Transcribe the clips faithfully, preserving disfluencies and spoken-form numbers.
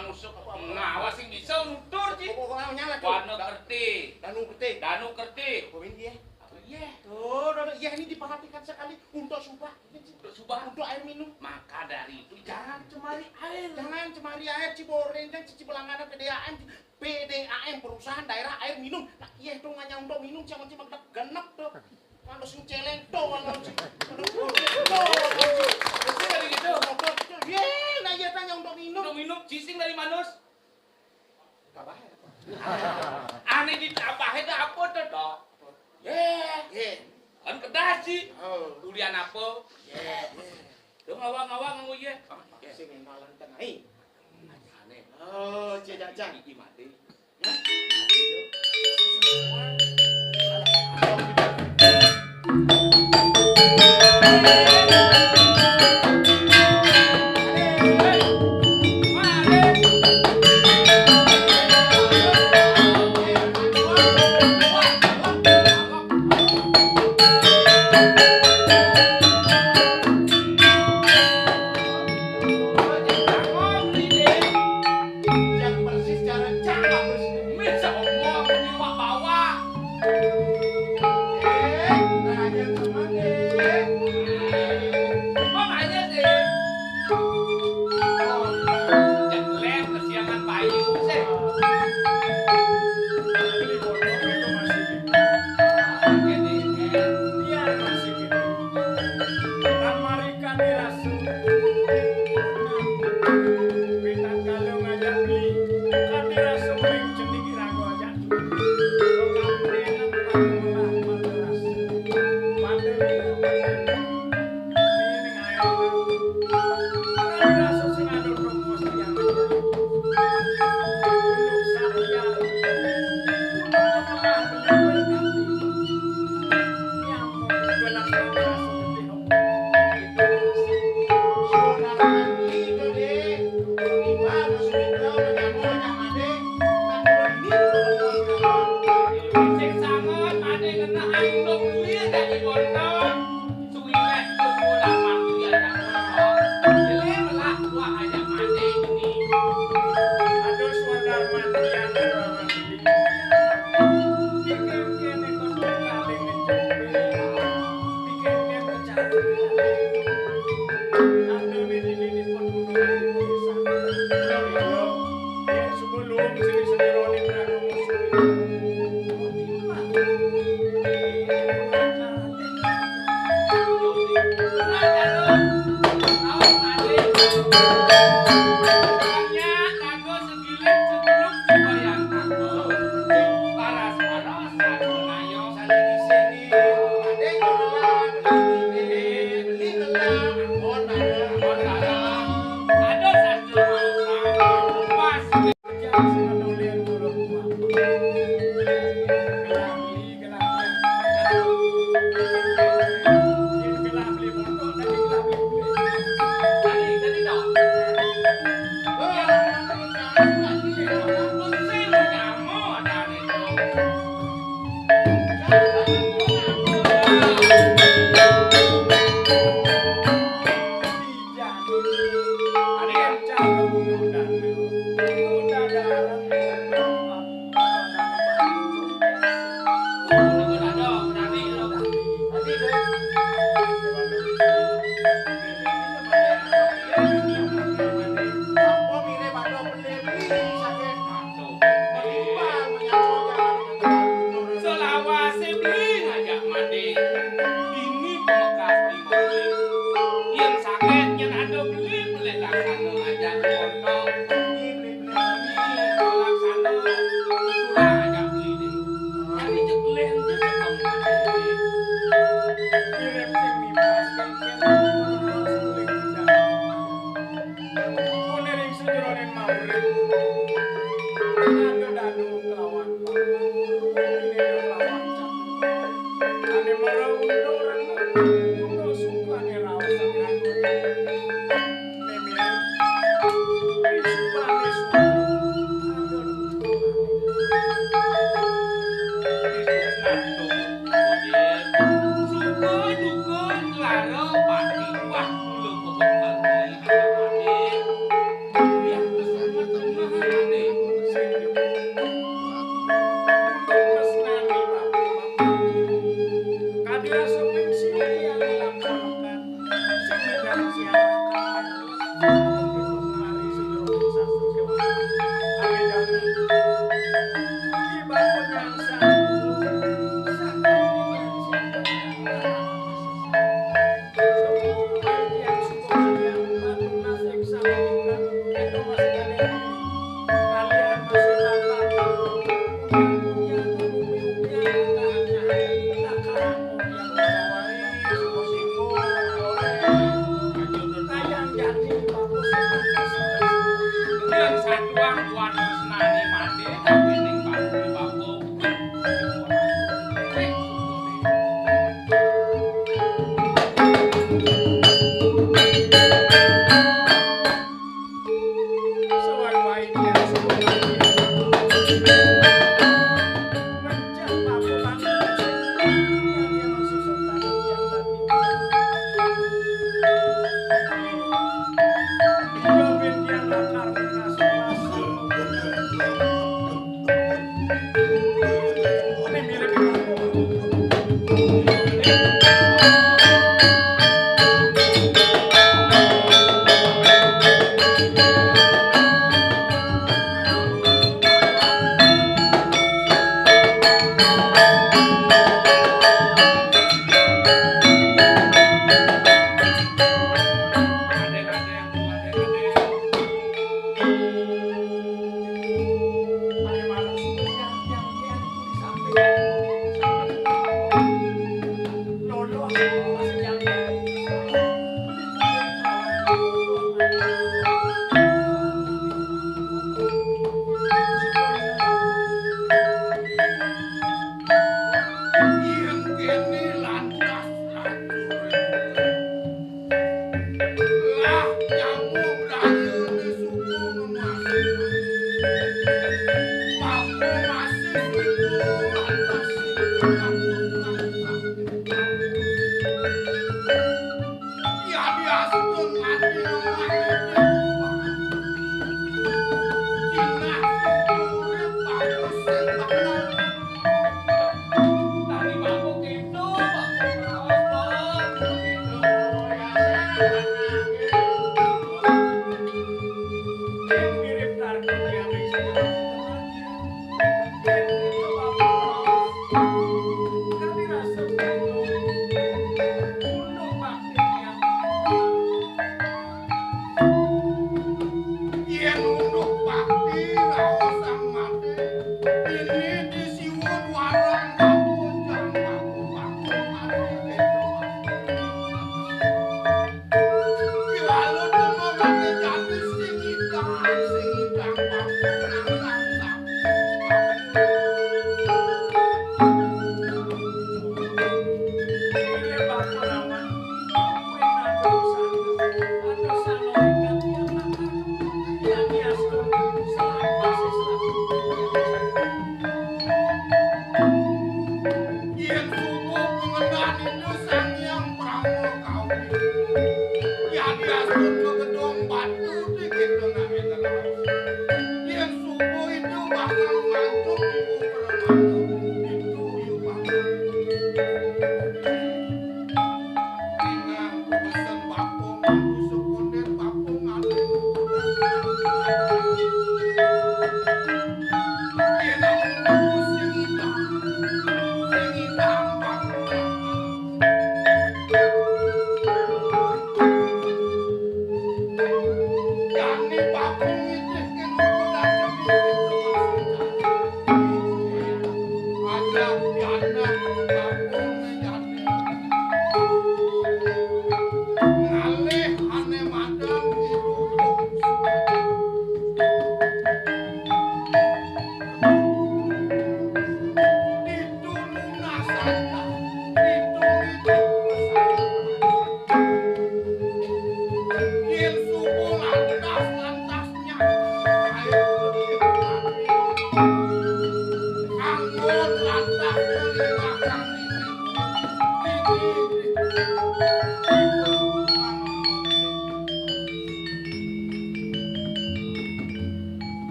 Ngusuk apa? Nah, awas sing bisa nutur, Ci. Pokoknya nyala, Ci. Warna kerti. Danu kerti. Danu kerti. Apa ini dia? Apa iya? Tuh, tuh, tuh. Iya, ini diperhatikan sekali. Untuk subah. Ini, Ci. Untuk subah. Untuk air minum. Maka dari itu, jangan cemari air. Jangan cemari air, Ciboreng, Cibelanganan, P D A M, P D A M, Perusahaan Daerah Air Minum. Nah, iya, tuh, nggak nyampe minum, cuma, cuma genep, tuh. Manus sing celeng to, manus sing. Manus sing. Sing dari gitu. Motor itu, ye, nah iya tanya untuk minum. Untuk minum, cising dari manus. Kabah ya? Aneh di kabah itu apa tuh, Dok? Ye. Ye. Kan kedas sih. Oh. Durian apa? Ye. Tuh ngawang-ngawang nganggo ye. Sing malan tengah. Aneh. Oh, cecak, cak. Iki mati. Yang persis cara cakap. Wis omong iki Pak Bawa. Eh, raja semangke. Makanya sih. Jangan kesiangan payu sih. Beli motor itu masih gitu. Iya, masih gitu. Kan mari kan dirasa. Pitan kalau ngajak beli, kan dirasa paling cenik irago aja. Lo kamprengan paling melah, paling rasa. Paling ini ngayo. Kan dirasa sing ada promosi yang aja. Untuk satria, untuk melah beli berganti. Nyamuk, belah, belah, Selawase beli ngajak mandi. Dini pemekas di beli. Yen sakit, yen ada beli, beli laksana ngajak montok. Beli, beli, beli, beli laksana. Kurang ngajak beli deh. Tapi cek leh aja setong mandi. Mirip sing mipas, kengken, orang-orang suling. Mune ring sajeroning maurip, ing dadu kelawan paman, ing dadu kelawan catur. Ane mara unduk rengu, unduk sukane raos sangrang. Mimir, ing subane suara, adon. Suka duka lara pati wah kula kebek pati anak ade. Biar kesanget Biasa ping siji yang dilaksanakan, sing ngedan siang akan, mari seluruh sastra kewan. Amin, amin. Di bangun yang satu, sakti yang satu.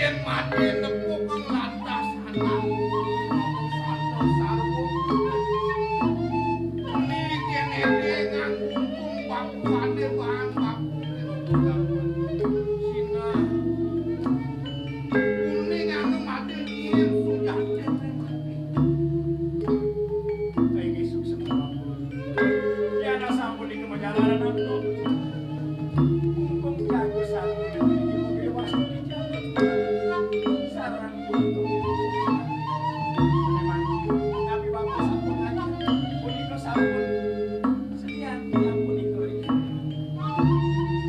Mati nepuk kang lantas anak. Santa sarwa. Niki nene ngangkungkung bakuane bahan baku. Sinah. Kuning anu mati nyin sujate mati. Kainggih suksma. Yen sampun ing kemajalaran antuk. Kungkung jago sami iki mungkin wastu dijago. Sarang kungkung. Memang, tapi Bapak sampun ngaji, punika sampun sekian tiang punika.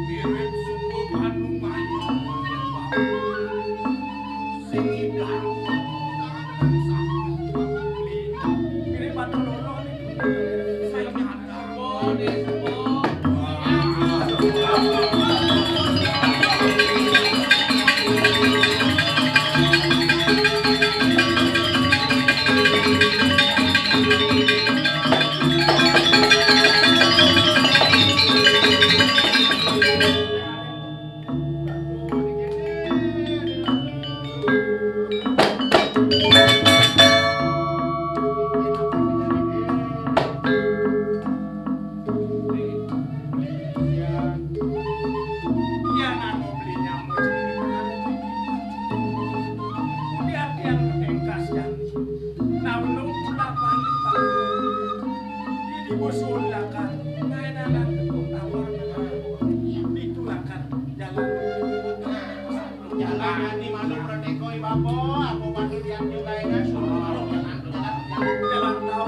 Mirip sungguh anu mayu. Sing idang. Mirip batu loro. Nah, ulun pula balik bangkun. Di, di busul lakan. Ngainanan tepuk tawar. Ditulakan jalan. Jalan di malu prateko i bapa, apa patut dianjur lainnya, suruh malu jalan, jalan, jalan. Jalan tahu.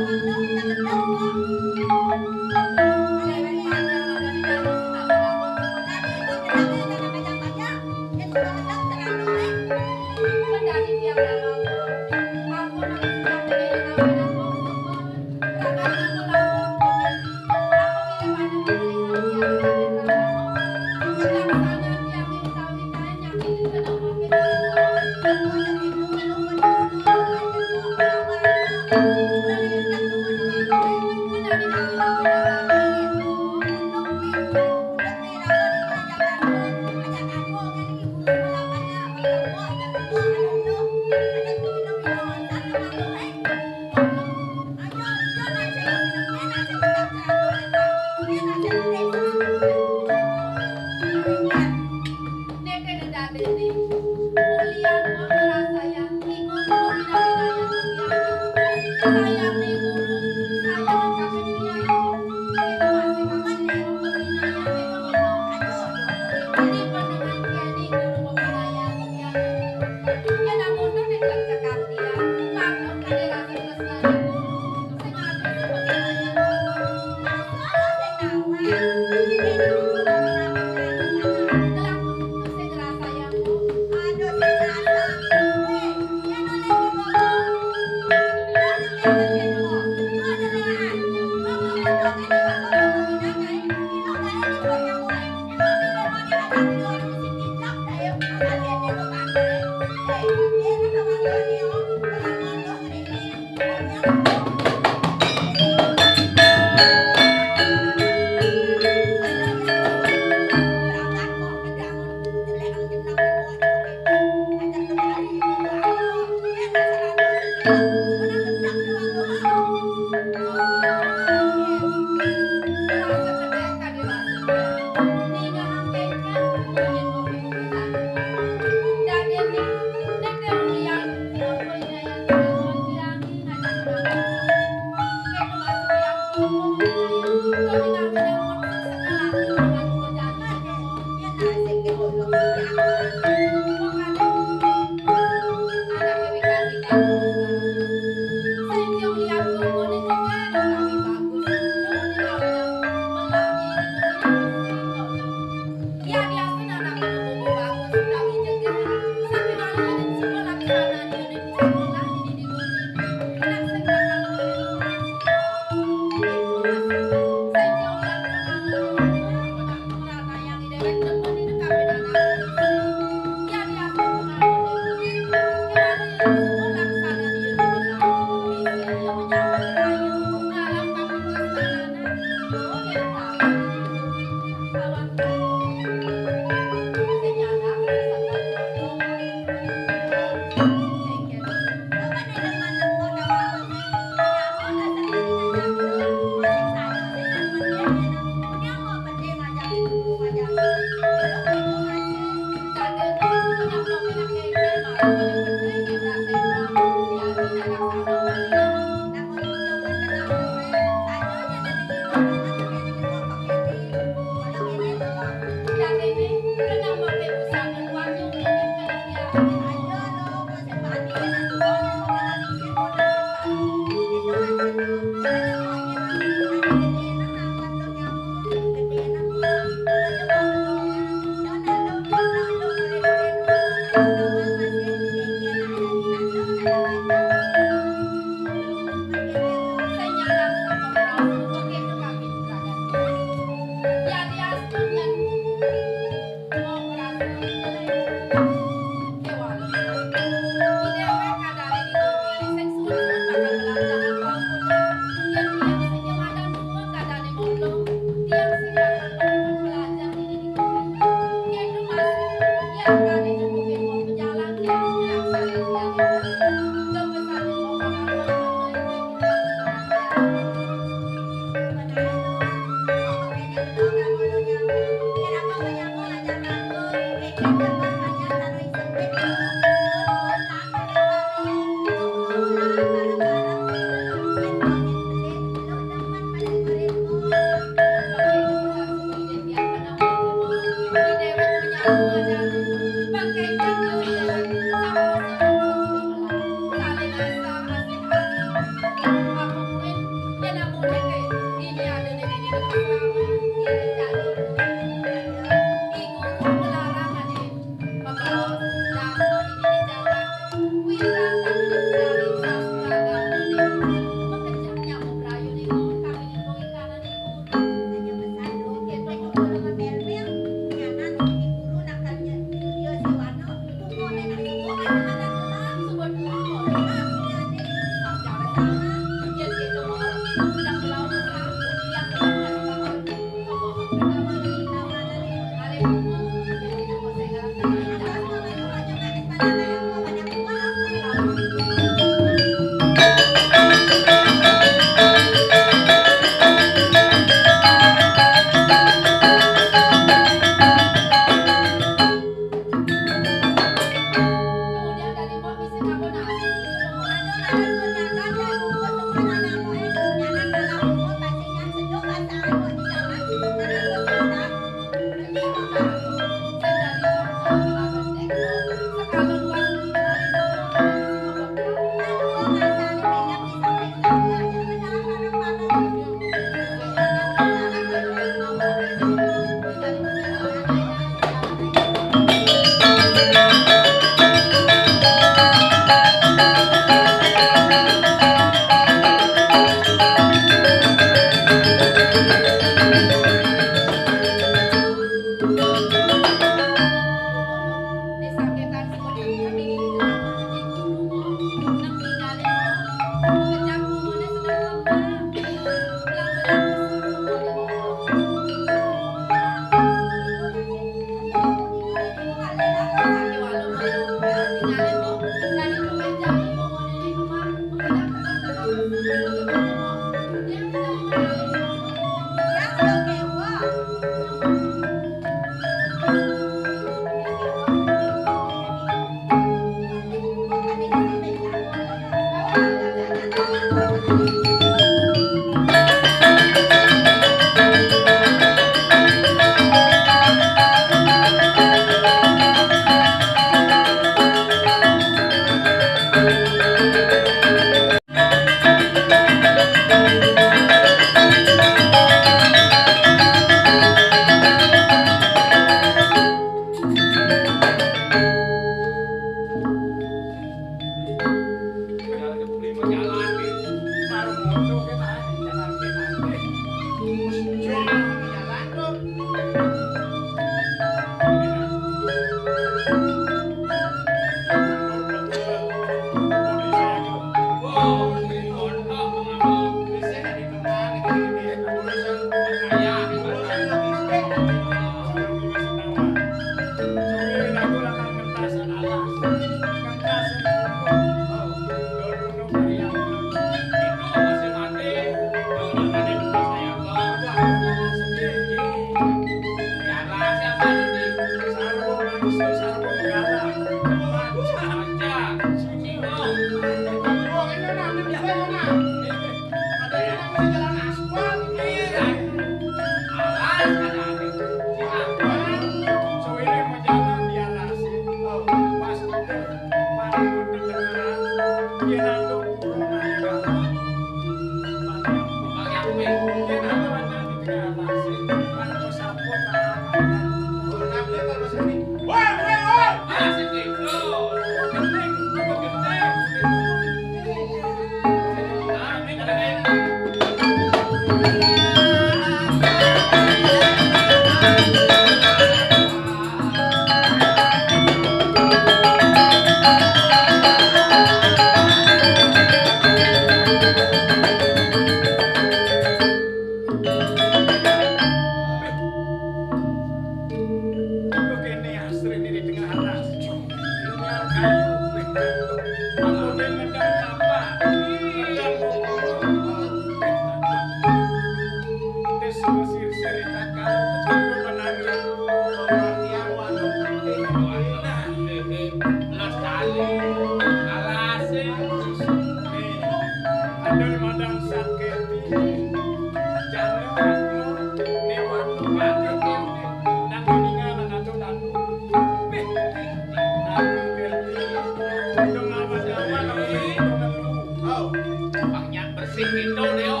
Indo Neo.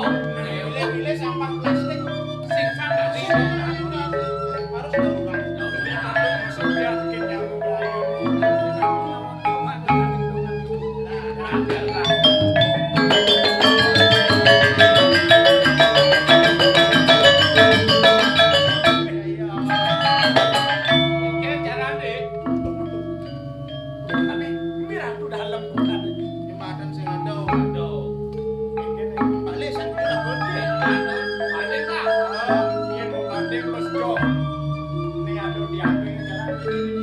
Pilih-pilih sampah plastik. Sing sadar. Harus tahu, Bang. Tahu, ya. Harus tahu, biar bikin yang budaya. Nah, nah, nah. Iya. Oke, jalan, Dik. Tapi mirah tuh dalam bulan. Di madan sing ada. Ada. Mungkin balik sing dulu lah, Bun. Iya, balik lah. Oh, iya, mau banding, Mas Jo. Ini ada di apa ini,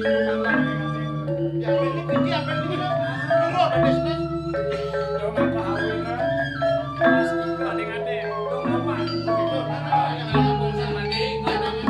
jalan ini, ini, ini, ini, ini. Di apa ini, di apa ini, di apa ini? Dulu ada bisnis. Coba ke Hawina. Mas Ika dengan Dek. Dong, apa? Itu, mana yang ada pulsa mandi, mana yang